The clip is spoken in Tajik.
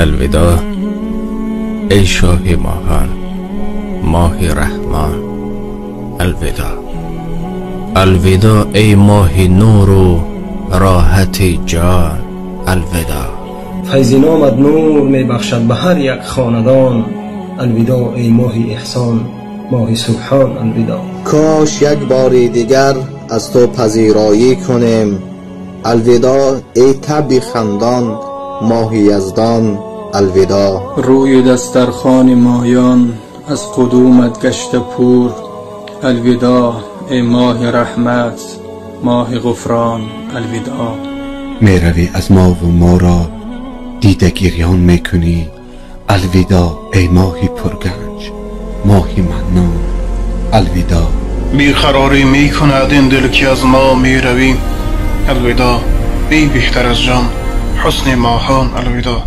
Алвидоъ эй шоҳи моҳон, моҳи Раҳмон, алвидоъ. Алвидоъ эй моҳи нур ва роҳати ҷон, алвидоъ. Файзи номат нур мебахшад ба ҳар як хонадон, алвидоъ эй моҳи эҳсон, моҳи субҳон, алвидоъ. Кош як бори дигар аз ту пазироӣ кунем, алвидоъ эй табъи хандон, моҳи Яздон, алвидоъ. Рӯи дастархони моён аз қудумат гашта пур, алвидоъ эй моҳи раҳмат, моҳи ғуфрон, алвидоъ. Меравӣ аз мо ва моро дида гирён мекунӣ, алвидоъ эй моҳи пурганҷ, моҳи Маннон, алвидоъ. Беқарорӣ мекунад ин дил ки аз мо меравӣ, алвидоъ эй беҳтар аз ҷон, ҳусни моҳон, алвидоъ.